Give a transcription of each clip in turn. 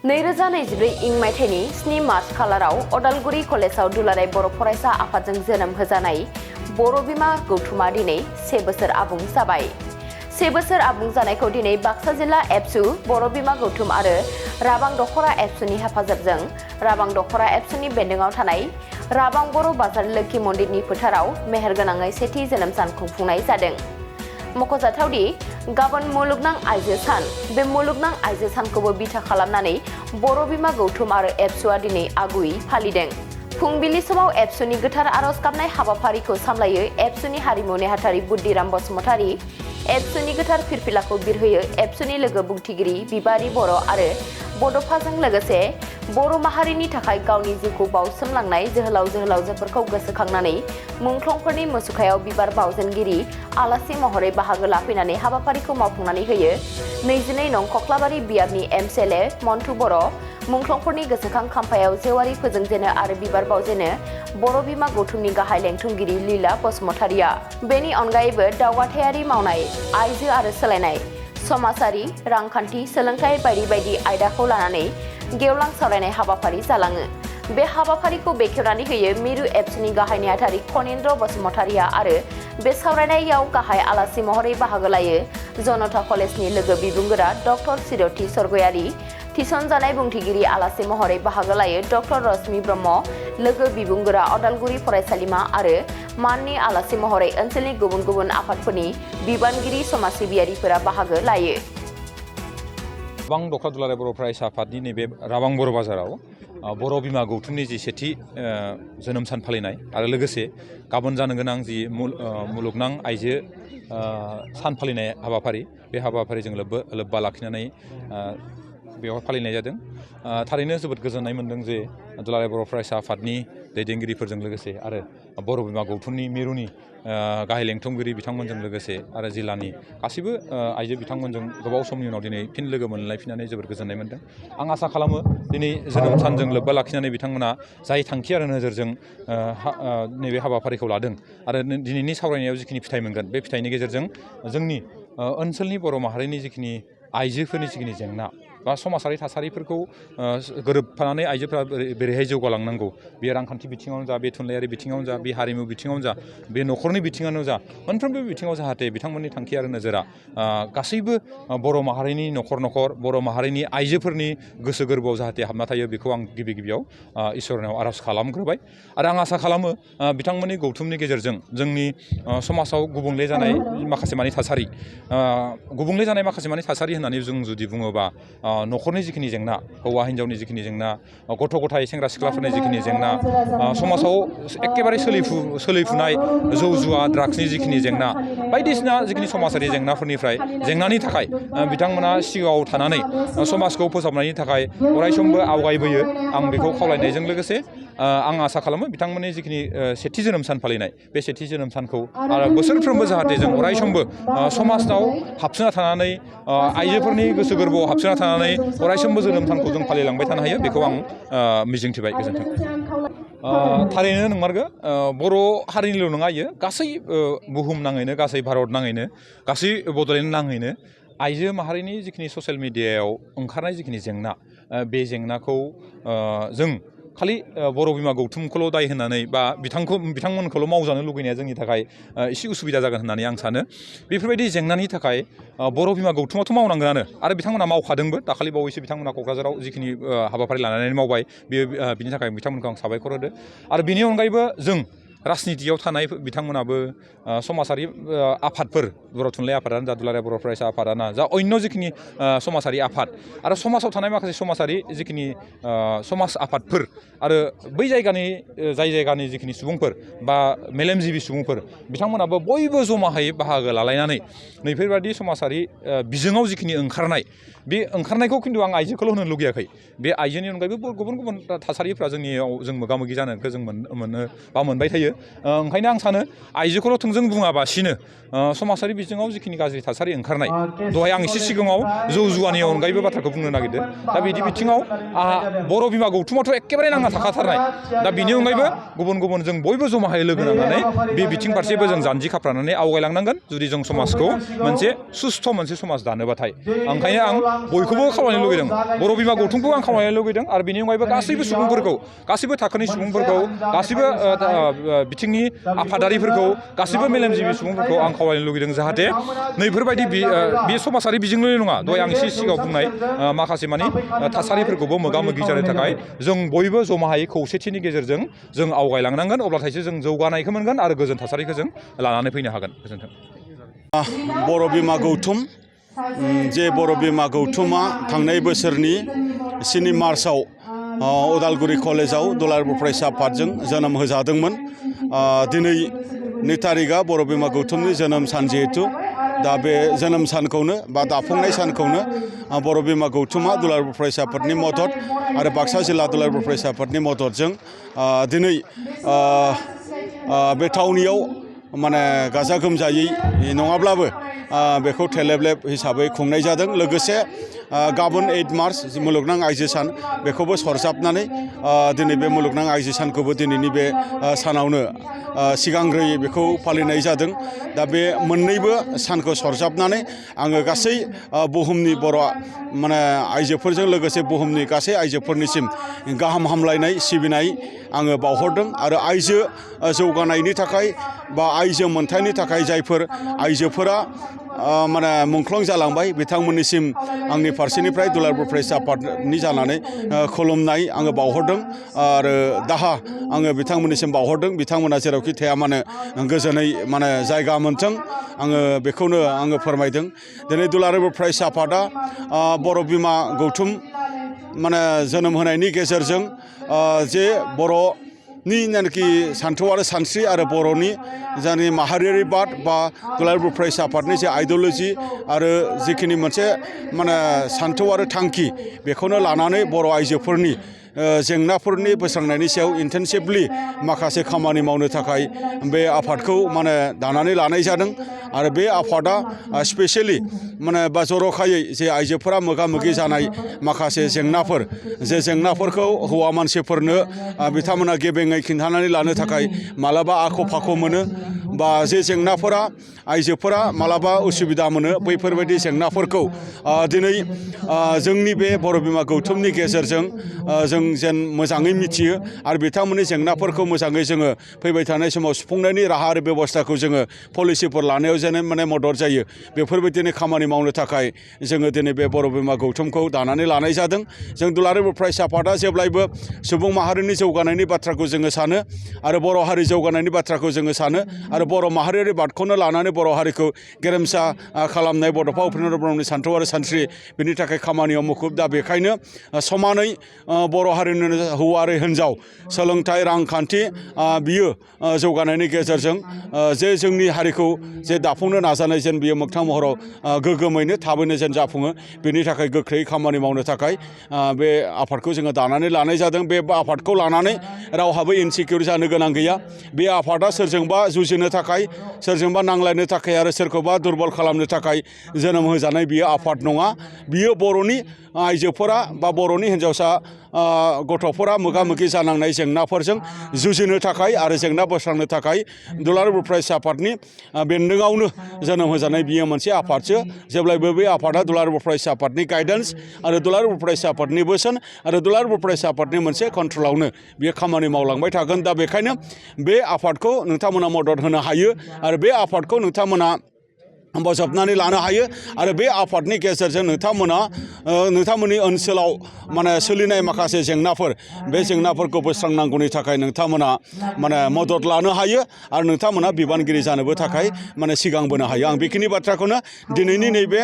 2024 इं मायथाइनि 7 मार्च खालाराव अदालगुरि कलेजाव दुलाराय बर' फरायसा आफादजों जोनोम होजानाय बर' बिमा गौथुमा दिनै 1 बोसोर आबुं जाबाय। 1 बोसोर आबुं जानायखौ दिनै बाक्सा जिल्ला एबसु बर' बिमा गौथुम आरो राबां दखरा एबसुनि हेफाजाबजों राबां दखरा एबसुनि बेन्दोङाव थानाय राबां बर' बाजार लोखि मन्दिरनि फोथाराव मेहेरगोनाङै सेथि जोनोम सान खुंफुंनाय जादों। मख'जाथावदि गाबोन मुलुगनां आइजो सान, बे मुलुगनां आइजो सानखौबो बिथा खालामनानै बर' बिमा गौथुम आरो एबसुआ दिनै आगुयै फालिदों। फुंबिलि समाव एबसुनि गोथार आरज गाबनाय हाबाफारिखौ सामलायो एबसुनि हारिमु नेहाथारि बुद्धिराम बसुमतारी, एबसुनि गोथार फिरफिलाखौ बिरहोयो एबसुनि लोगो बुंथिगिरि बिबारि बर' आरो बड'फाजों लोगोसे बर' माहारिनि थाखाय गावनि जिउखौ बाउसोमलांनाय जोहोलाव जोहोलावजोफोरखौ गोसोखांनानै मुंख्लंफोरनि मुसुखायाव बिबार बाउजेनगिरि आलासि महरै बाहागो लाफैनानै हाबाफारिखौ मावफुंनानै होयो। 22 नं कख्लाबारि बियाबनि एमसेले मन्टु बर' मुंख्लंफोरनि गोसोखां खाम्फायाव जेवारि फोजोंजेनो आरो बिबार बाउजेनो बर' बिमा गौथुमनि गाहाय लेंथुमगिरि लीला बसुमतारीआ। बेनि अनगायैबो दावगाथायारि मावनाय, आइजो आरो सोलायनाय, समाजारि, रांखान्थि, सोलोंथाइ बायदि बायदि आयदाखौ लानानै गेवलां सावरायनाय हाबाफारि जालाङो। बे हाबाफारिखौ बेखेवनानै होयो मिरु एबसुनि गाहाय नेहाथारि खनिन्द्र बसुमतारीआ आरो बे सावरायनायाव गाहाय आलासि महरै बाहागो लायो जनता कलेजनि लोगो बिबुंगोरा डक्टर सिरथि सरगयारी, थिसनजानाय बुंथिगिरि आलासि महरै बाहागो लायो डक्टर रश्मि ब्रह्म, लोगो बिबुंगोरा अदालगुरि फरायसालिमा आरो माननि आलासि महरै ओनसोलनि गुबुन गुबुन आफादफोरनि बिबानगिरि समाज सिबियारिफोरा बाहागो लायो। राबां दखरा दुलाराय बर' फरायसा आफादनि नैबे राबां बर' बाजाराव बर' बिमा गौथुमनि जि सेथि जोनोम सान फालिनाय आरो लोगोसे गाबोन जानो गोनां जि मुलुगनां आइजो सान फालिनाय हाबाफारि, बे हाबाफारिजों लोब्बा लाखिनानै बेवहाय फालिनाय जादों। थारैनो जोबोद गोजोननाय मोन्दों जे दुलाराय बर' फरायसा आफादनि दैदेनगिरिफोरजों लोगोसे आरो बर' बिमा गौथुमनि मिरुनि गाहाय लेंथुमगिरि बिथांमोनजों लोगोसे आरो जिल्लानि गासैबो आइजो बिथांमोनजों गोबाव समनि उनाव दिनै फिन लोगो मोनलायफिननानै जोबोद गोजोननाय मोन्दों। आं आसा खालामो दिनै जोनोम सानजों लोब्बा लाखिनानै बिथांमोना जाय थांखि आरो नोजोरजों नैबे हाबाफारिखौ लादों आरो दिनैनि सावरायनायाव जिखिनि फिथाइ मोनगोन, बे फिथाइनि गेजेरजों जोंनि ओनसोलनि बर' माहारिनि जिखिनि आइजोफोरनि जिखिनि जेंना बा समाजारि थासारिफोरखौ गोरोबफानानै आइजोफोरा बोरैहाय जौगालांनांगौ, बे रांखान्थि बिथिङावनो जा, बे थुनलाइयारि बिथिङावनो जा, बे हारिमु बिथिङावनो जा, बे न'खरनि बिथिङावनो जा, मोनफ्रोमबो बिथिङाव जाहाथे बिथांमोननि थांखि आरो नोजोरा गासैबो बर' माहारिनि न'खर न'खर, बर' माहारिनि आइजोफोरनि गोसो गोरबोआव जाहाथे हाबना थायो, बेखौ आं गिबियाव इसोरनाव आर'ज खालामग्रोबाय आरो आं आसा खालामो बिथांमोननि गौथुमनि गेजेरजों जोंनि समाजाव गुबुंले जानाय माखासे मानि थासारि, गुबुंले जानाय माखासे मानि थासारि होननानै जों जुदि बुङोबा न'खरनि जिखिनि जेंना, हौवा हिन्जावनि जिखिनि जेंना, गथ' गथाय सेंग्रा सिख्लाफोरनि जिखिनि जेंना, समाजाव एखेबारे सोलिफुनाय जौ जुवा ड्राग्सनि जिखिनि जेंना, बायदिसिना जिखिनि समाजारि जेंनानि थाखाय बिथांमोना सिगाङाव थानानै समाजखौ फोसाबनायनि थाखाय अरायसमबो आवगायबोयो। आं बेखौ खावलायनायजों लोगोसे आं आसा खालामो बिथांमोननि जिखिनि सेथि जोनोम सान फालिनाय, बे सेथि जोनोम सानखौ आरो बोसोरफ्रोमबो जाहाथे जों अरायसमबो समाजाव हाबसोना थानानै आइजोफोरनि गोसो गोरबोआव हाबसोना थानानै अरायसमबो जोनोम सानखौ जों फालिलांबाय थानो हायो, बेखौ आं मिजिंथिबाय। गोजोन्थों। थारैनो नंमारगौ, बर' हारिनिल' नङा, इयो गासै बुहुम नाङैनो, गासै भारत नाङैनो, गासै बड'लेण्ड नाङैनो आइजो माहारिनि जिखिनि ससियेल मिडियायाव ओंखारनाय जिखिनि जेंना, बे जेंनाखौ जों खालि बर' बिमा गौथुमखौल' दाय होननानै बा बिथांमोनखौल' मावजानो लुगैनाया जोंनि थाखाय एसे उसुबिदा जागोन होननानै आं सानो। बेफोरबायदि जेंनानि थाखाय बर' बिमा गौथुमाथ' मावनांगोनानो आरो बिथांमोना मावखादोंबो। दाखालि बावैसो बिथांमोना क'क्राझाराव जिखिनि हाबाफारि लानानै मावबाय, बिनि थाखाय बिथांमोनखौ आं साबायखर होदो। आरो बिनि अनगायैबो जों राजनितियाव थानाय बिथांमोनाबो समाजारि आफादफोर, बर' थुनलाइ आफादानो जा, दुलाराय बर' फरायसा आफादानो जा, अन्य जिखिनि समाजारि आफाद आरो समाजाव थानाय माखासे समाजारि जिखिनि समाज आफादफोर आरो बै जायगानि जिखिनि सुबुंफोर बा मेलेमजिबि सुबुंफोर, बिथांमोनाबो बयबो जमायै बाहागो लालायनानै नैफोरबायदि समाजारि बिजोङाव जिखिनि ओंखारनाय, बे ओंखारनायखौ खिन्थु आं आइजोखौल' होनो लुगैयाखै। बे आइजोनि अनगायैबो गुबुन गुबुन थासारिफ्रा जोंनियाव जों मोगा मोगि जानायखौ जों मोनो बा मोनबाय थायो। जायो ओंखायनो आं सानो आइजोखौल' थोंजों बुङाबासिनो समाजारि बिथिङाव जिखिनि गाज्रि थासारि ओंखारनाय दहाय आं एसे सिगाङाव जौ जुवानि अनगायैबो बाथ्राखौ बुंनो नागिरदों दा बिदि बिथिङाव आंहा बर' बिमा गौथुमाथ' एखेबारे नांना थाखाथारनाय दा बिनि अनगायैबो गुबुन गुबुन जों बयबो जमाहाय लोगो नांनानै बे बिथिं फारसेबो जों जानजि खाफ्रानानै आवगायलांनांगोन जुदि जों समाजखौ मोनसे सुस्थ' मोनसे समाज दानोबाथाय ओंखायनो आं बयखौबो खावलायनो लुगैदों बर' बिमा गौथुमखौ आं खावलायनो लुगैदों आरो बिनि अनगायैबो गासैबो सुबुंफोरखौ गासैबो थाखोनि सुबुंफोरखौ गासैबो बिथिंनि आफादारिफोरखौ गासैबो मेलेमजिबि सुबुंफोरखौ आं खावलायनो लुगैदों जाहाथे नैफोरबायदि बे समाजारि बिजोंल' नङा दहाय आं एसे सिगाङाव बुंनाय माखासे मानि थासारिफोरखौबो मोगा मोगि जानो थाखाय जों बयबो जमाहायै खौसेथिनि गेजेरजों जों आवगायलांनांगोन अब्लाथायसो जों जौगानायखौ मोनगोन आरो गोजोन थासारिखौ जों लानानै फैनो हागोन गोजोन्थों बर' बिमा गौथुम जे बर' बिमा गौथुमा थांनाय बोसोरनि 7 मार्चआव उदालगुरि कलेजाव दुलाराय बर' फरायसा आफादजों जोनोम होजादोंमोन दिनै 2 तारिखआ बर' बिमा गौथुमनि जोनोम सान जिहेतु दा बे जोनोम सानखौनो बा दाफुंनाय सानखौनो बर' बिमा गौथुमा दुलाराय बर' फरायसा आफादनि मदद आरो बाक्सा जिल्ला दुलाराय बर' फरायसा आफादनि मददजों दिनै बे थावनियाव माने गाजा गोमजायै नङाब्लाबो बेखौ थेलेबलेब हिसाबै खुंनाय जादों लोगोसे गाबोन 8 मार्च मुलुगनां आइजो सान बेखौबो सरजाबनानै दिनै बे मुलुगनां आइजो सानखौबो दिनैनि बे सानावनो सिगांग्रोयै बेखौ फालिनाय जादों दा बे मोननैबो सानखौ सरजाबनानै आङो गासै बुहुमनि बर' माने आइजोफोरजों लोगोसे बुहुमनि गासै आइजोफोरनिसिम गाहाम हामलायनाय सिबिनाय आङो बावहरदों आरो आइजो जौगानायनि थाखाय बा आइजो मोनथायनि थाखाय जायफोर आइजोफोरा माने मुंख्लं जालांबाय बिथांमोननिसिम आंनि फारसेनिफ्राय दुलाराय बर' फरायसा आफादनि जानानै खुलुमनाय आङो बावहरदों आरो दाहा आङो बिथांमोननिसिम बावहरदों बिथांमोना जेरावखि थाया मानो गोजोनै माने जायगा मोनथों आङो बेखौनो आङो फोरमायदों दिनै दुलाराय बर' फरायसा आफादा बर' बिमा गौथुम माने जोनोम होनायनि गेजेरजों जे बर'नि जायनाखि सान्थौ आरो सानस्रि आरो बर'नि जायनि माहारियारि बाद बा दुलाराय बर' फरायसा आफादनि जे आइडिय'लजि आरो जिखिनि मोनसे माने सान्थौ आरो थांखि बेखौनो लानानै बर' आइजोफोरनि जेंनाफोरनि बोस्रांनायनि सायाव इन्टेनसिभलि माखासे खामानि मावनो थाखाय बे आफादखौ माने दानानै लानाय जादों आरो बे आफादा स्पेसियेलि माने बा जर'खायै जे आइजोफोरा मोगा मोगि जानाय माखासे जेंनाफोर जे जेंनाफोरखौ हौवा मानसिफोरनो बिथांमोना गेबेङै खिन्थानानै लानो थाखाय मालाबा आख' फाख' मोनो बा जे जेंनाफोरा आइजोफोरा मालाबा उसुबिदा मोनो बैफोरबायदि जेंनाफोरखौ दिनै जोंनि बे बर' बिमा गौथुमनि गेजेरजों जों जेन मोजाङै मिथियो आरो बिथांमोननि जेंनाफोरखौ मोजाङै जोङो फैबाय थानाय समाव सुफुंनायनि राहा आरो बेबस्थाखौ जोङो पलिसिफोर लानायाव जेन माने मदद जायो बेफोरबायदिनो खामानि मावनो थाखाय जोङो दिनै बे बर' बिमा गौथुमखौ दानानै लानाय जादों जों दुलाराय बर' फरायसा आफादा जेब्लायबो सुबुं माहारिनि जौगानायनि बाथ्राखौ जोङो सानो आरो बर' हारि जौगानायनि बाथ्राखौ जोङो सानो आरो बर' माहारियारि बादखौनो लानानै बर' हारिखौ गेरेमसा खालामनाय बड'फा उपेन्द्र ब्रह्मनि सान्थौ आरो सानस्रि बिनि थाखाय खामानियाव मुखुब दा बेखायनो समानै बर' हारिनि हौवा आरो हिन्जाव सोलोंथाइ रांखान्थि बियो जौगानायनि गेजेरजों जे जोंनि हारिखौ जे दाफुंनो नाजानाय जेन बियो मोगथां महराव गोग्गोमैनो थाबैनो जेन जाफुङो बेनि थाखाय गोख्रैयै खामानि मावनो थाखाय बे आफादखौ जोङो दानानै लानाय जादों बे आफादखौ लानानै रावहाबो इनसिकिउर जानो गोनां गैया बे आफादा सोरजोंबा जुजिनो थाखाय सोरजोंबा नांलायनो थाखाय आरो सोरखौबा दुरबल खालामनो थाखाय जोनोम होजानाय बियो आफाद नङा बियो बर'नि आइजोफोरा बा बर'नि हिन्जावसा गथ'फोरा मोगा मोगि जानांनाय जेंनाफोरजों जुजिनो थाखाय आरो जेंना बोस्रांनो थाखाय दुलाराय बर' फरायसा आफादनि बेन्दोंआवनो जोनोम होजानाय बियो मोनसे आफादसो जेब्लायबो बे आफादा दुलाराय बर' फरायसा आफादनि गाइडेन्स आरो दुलाराय बर' फरायसा आफादनि बोसोन आरो दुलाराय बर' फरायसा आफादनि मोनसे कन्ट्रलावनो बियो खामानि मावलांबाय थागोन दा बेखायनो बे आफादखौ नोंथांमोना मदद होनो हायो आरो बे आफादखौ नोंथांमोना बजबनानै लानो हायो आरो बे आफादनि गेजेरजों नोंथांमोननि ओनसोलाव माने सोलिनाय माखासे जेंनाफोर बे जेंनाफोरखौ बोस्रांनांगौनि थाखाय नोंथांमोना माने मदद लानो हायो आरो नोंथांमोना बिबानगिरि जानोबो थाखाय माने सिगांबोनो हायो आं बेखिनि बाथ्राखौनो दिनैनि नैबे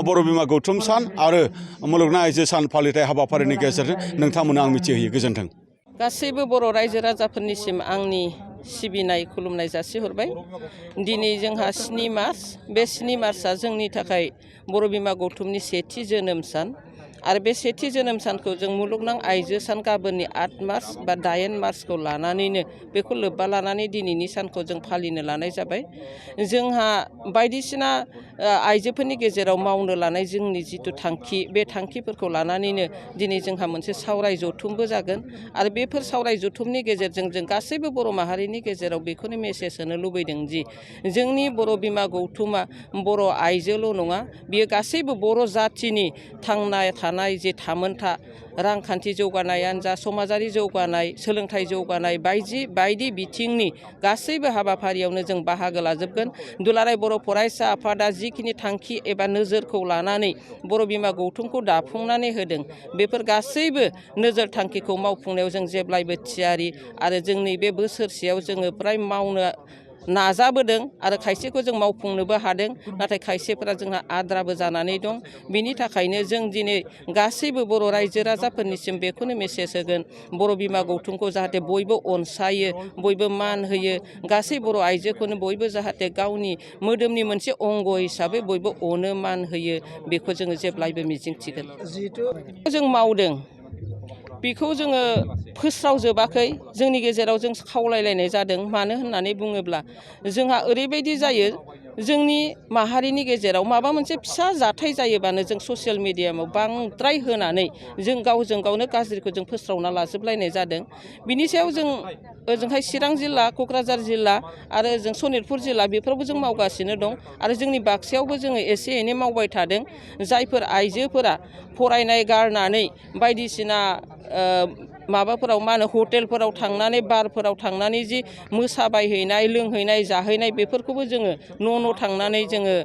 बर' बिमा गौथुम सान आरो मुलुगनां आइजो सान फालिथाय हाबाफारिनि गेजेरजों नोंथांमोना आं मिथिहोयो गोजोन्थों गासैबो बर' रायजो राजाफोरनिसिम आंनि सिबिनाय खुलुमनाय जासिहरबाय दिनै जोंहा 7 मार्च बे 7 मार्चआ जोंनि थाखाय बर' बिमा गौथुमनि सेथि जोनोम सान आरो बे सेथि जोनोम सानखौ जों मुलुगनां आइजो सान गाबोननि 8 मार्च बा 8 मार्चखौ लानानैनो बेखौ लोब्बा लानानै दिनैनि सानखौ जों फालिनो लानाय जाबाय। जोंहा बायदिसिना आइजोफोरनि गेजेराव मावनो लानाय जोंनि जिथु थांखि बे थांखिफोरखौ लानानैनो दिनै जोंहा मोनसे सावराय जथुमबो जागोन आरो बेफोर सावराय जथुमनि गेजेरजों जों गासैबो बर' माहारिनि गेजेराव बेखौनो मेसेज होनो लुबैदों जि जोंनि बर' बिमा गौथुमा बर' आइजोल' नङा बियो गासैबो बर' जाथिनि थांना थानाय जे थामोनथा रांखान्थि जौगानायानो जा समाजारि जौगानाय सोलोंथाइ जौगानाय बायदि बिथिंनि गासैबो हाबाफारियावनो जों बाहागो लाजोबगोन। दुलाराय बर' फरायसा आफादा जिखिनि थांखि एबा नोजोरखौ लानानै बर' बिमा गौथुमखौ दाफुंनानै होदों बेफोर गासैबो नोजोर थांखिखौ मावफुंनायाव जों जेब्लायबो थियारि आरो जोंनि बे बोसोरसेयाव जोङो फ्राय मावनो नाजाबोदों आरो खायसेखौ जों मावफुंनोबो हादों नाथाय खायसेफोरा जोंहा आद्राबो जानानै दं। बिनि थाखायनो जों दिनै गासैबो बर' रायजो राजाफोरनिसिम बेखौनो मेसेज होगोन बर' बिमा गौथुमखौ जाहाथे बयबो अनसायो बयबो मान होयो गासै बर' आइजोखौनो बयबो जाहाथे गावनि मोदोमनि मोनसे अंग हिसाबै बयबो अनो मान होयो बेखौ जोङो जेब्लायबो मिजिंथिगोन। जों मावदों बेखौ जोङो फोस्रावजोबाखै जोंनि गेजेराव जों खावलायलायनाय जादों। मानो होननानै बुङोब्ला जोंहा ओरैबायदि जायो जोंनि माहारिनि गेजेराव माबा मोनसे फिसा जाथाय जायोबानो जों ससियेल मिडियामाव बांद्राय होनानै जों गावजों गावनो गाज्रिखौ जों फोस्रावना लाजोबलायनाय जादों। बिनि सायाव जों ओजोंहाय चिरां जिल्ला क'क्राझार जिल्ला आरो ओजों सनितपुर जिल्ला बेफोरावबो जों मावगासिनो दं आरो जोंनि बाक्सायावबो जोङो एसे एनै मावबाय थादों। जायफोर आइजोफोरा फरायनाय गारनानै बायदिसिना माबाफोराव मा होनो हटेलफोराव थांनानै बारफोराव थांनानै जि मोसाबायहैनाय लोंहैनाय जाहैनाय बेफोरखौबो जोङो न' थांनानै जोङो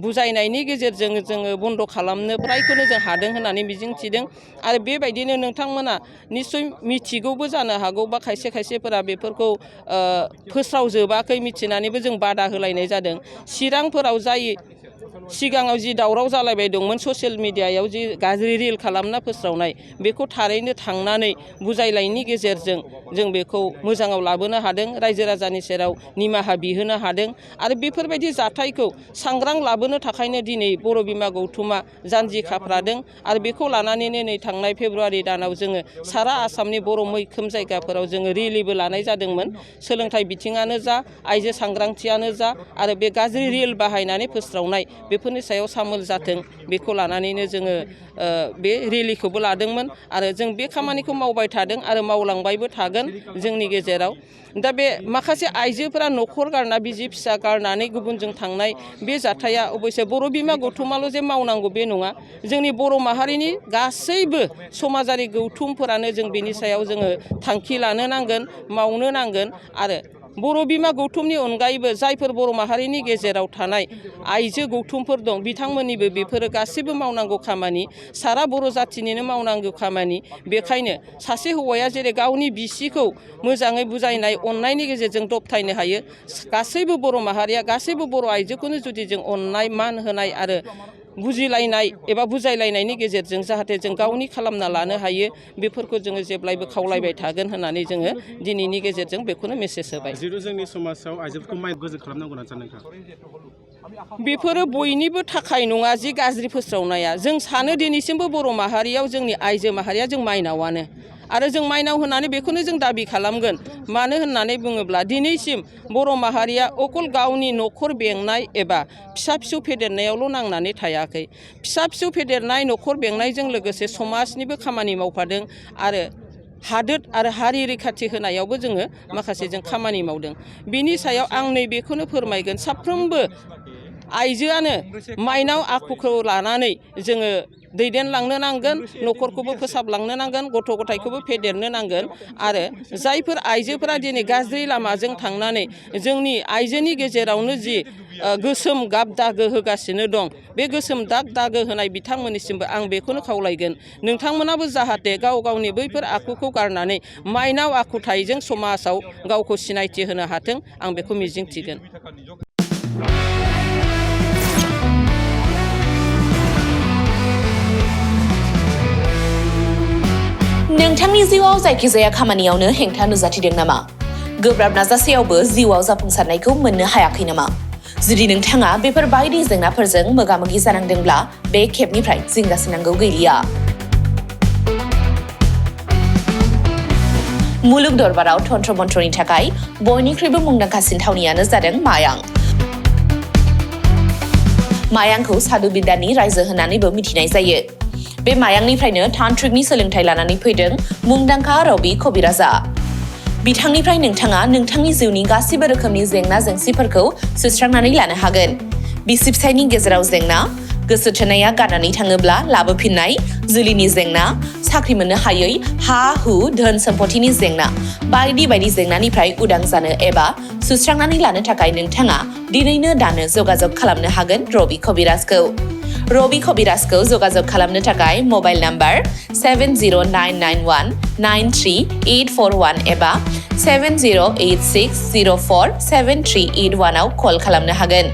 बुजायनायनि गेजेरजों जोङो बन्द' खालामनो फ्रायखौनो जों हादों होननानै मिजिंथिदों आरो बेबायदिनो नोंथांमोना निस्सय मिथिगौबो जानो हागौ बा खायसे खायसेफोरा बेफोरखौ फोस्रावजोबाखै मिथिनानैबो जों बादा होलायनाय जादों। चिरांफोराव जाय सिगाङाव जि दावराव जालायबाय दंमोन ससियेल मिडियायाव जि गाज्रि रिल खालामना फोस्रावनाय बेखौ थारैनो थांनानै बुजायलायनायनि गेजेरजों जों बेखौ मोजाङाव लाबोनो हादों रायजो राजानि सेराव निमाहा बिहोनो हादों आरो बेफोरबायदि जाथायखौ सांग्रां लाबोनो थाखायनो दिनै बर' बिमा गौथुमा जानजि खाफ्रादों आरो बेखौ लानानैनो नै थांनाय फेब्रुवारि दानाव जोङो सारा आसामनि बर' मैखोम जायगाफोराव जोङो रेलिबो लानाय जादोंमोन। सोलोंथाइ बिथिङानो जा आइजो सांग्रांथियानो जा आरो बे गाज्रि रिल बाहायनानै फोस्रावनाय बेफोरनि सायाव सामोल जाथों बेखौ लानानैनो जोङो बे रेलिखौबो लादोंमोन आरो जों बे खामानिखौ मावबाय थादों आरो मावलांबायबो थागोन जोंनि गेजेराव। दा बे माखासे आइजोफोरा न'खर गारना बिसि फिसा गारनानै गुबुनजों थांनाय बे जाथाया अबयसे बर' बिमा गौथुमाल' जे मावनांगौ बे नङा जोंनि बर' माहारिनि गासैबो समाजारि गौथुमफोरानो जों बेनि सायाव जोङो थांखि लानो नांगोन मावनो नांगोन आरो बर' बिमा गौथुमनि अनगायैबो जायफोर बर' माहारिनि गेजेराव थानाय आइजो गौथुमफोर दं बिथांमोननिबो बेफोरो गासैबो मावनांगौ खामानि सारा बर' जाथिनिनो मावनांगौ खामानि। बेखायनो सासे हौवाया जेरै गावनि बिसिखौ मोजाङै बुजायनाय अननायनि गेजेरजों दबथायनो हायो गासैबो बर' माहारिया गासैबो बर' आइजोखौनो जुदि जों अननाय मान होनाय आरो बुजिलायनाय एबा बुजायलायनायनि गेजेरजों जाहाथे जों गावनि खालामना लानो हायो बेफोरखौ जोङो जेब्लायबो खावलायबाय थागोन होननानै जोङो दिनैनि गेजेरजों बेखौनो मेसेज होबाय। जिहेथु जोंनि समाजाव आइजोफोरखौ माइ गोजौ खालामनांगौ होनना सानो नोंथां? बेफोरो बयनिबो थाखाय नङा जि गाज्रि फोस्रावनाया जों सानो दिनैसिमबो बर' माहारियाव जोंनि आइजो माहारिया जों माइनावानो आरो जों माइनाव होननानै बेखौनो जों दाबि खालामगोन। मानो होननानै बुङोब्ला दिनैसिम बर' माहारिया अकल गावनि न'खर बेंनाय एबा फिसा फिसौ फेदेरनायावल' नांनानै थायाखै फिसा फिसौ फेदेरनाय न'खर बेंनायजों लोगोसे समाजनिबो खामानि मावफादों आरो हादोर आरो हारि रैखाथि होनायावबो जोङो माखासे जों खामानि मावदों। बिनि सायाव आं नैबेखौनो फोरमायगोन साफ्रोमबो आइजोआनो माइनाव आखुखौ लानानै जोङो दैदेनलांनो नांगोन न'खरखौबो फोसाबलांनो नांगोन गथ' गथायखौबो फेदेरनो नांगोन आरो जायफोर आइजोफोरा दिनै गाज्रि लामाजों थांनानै जोंनि आइजोनि गेजेरावनो जि गोसोम गाब दागो होगासिनो दं बे गोसोम दागो होनाय बिथांमोननिसिमबो आं बेखौनो खावलायगोन नोंथांमोनाबो जाहाथे गाव गावनि बैफोर आखुखौ गारनानै माइनाव आखुथाइजों समाजाव गावखौ सिनायथि होनो हाथों आं बेखौ मिजिंथिगोन। नोंथांनि जिउआव जायखिजाया खामानियावनो हेंथा नुजाथिदों नामा? गोब्राब नाजासेयावबो जिउआव जाफुंसारनायखौ मोननो हायाखै नामा? जुदि नोंथाङा बेफोर बायदि जेंनाफोरजों मोगा-मोगि जानांदोंब्ला बे खेबनिफ्राय जिंगासिनांगौ गैलिया। मुलुग दरबाराव तन्त्र मन्त्रनि थाखाय बयनिख्रुइबो मुंदांखासिन थावनियानो जादों मायां। मायांखौ साधु बिद्यानि रायजो होननानैबो मिथिनाय जायो। बे मायांनिफ्रायनो तान्त्रिकनि सोलोंथाइ लानानै फैदों मुंदांखा रबि कबिराजा। बिथांनिफ्राय नोंथाङा नोंथांनि जिउनि गासिबो रोखोमनि जेंना जेंसिफोरखौ सुस्रांनानै लानो हागोन। बिसि फिसायनि गेजेराव जेंना, गोसो थोनाया गारनानै थाङोब्ला लाबोफिननाय, जुलिनि जेंना, साख्रि मोननो हायै, हा हु धोन सम्पथिनि जेंना बायदि बायदि जेंनानिफ्राय उदां जानो एबा सुस्रांनानै लानो थाखाय नोंथाङा दिनैनो दानो जगाजग खालामनो हागोन रबि कबिराजखौ। रबि कबिराजखौ जगाजग खालामनो थाखाय मबाइल नाम्बार 7099193841 एबा 7086047381 आव कल खालामनो हागोन।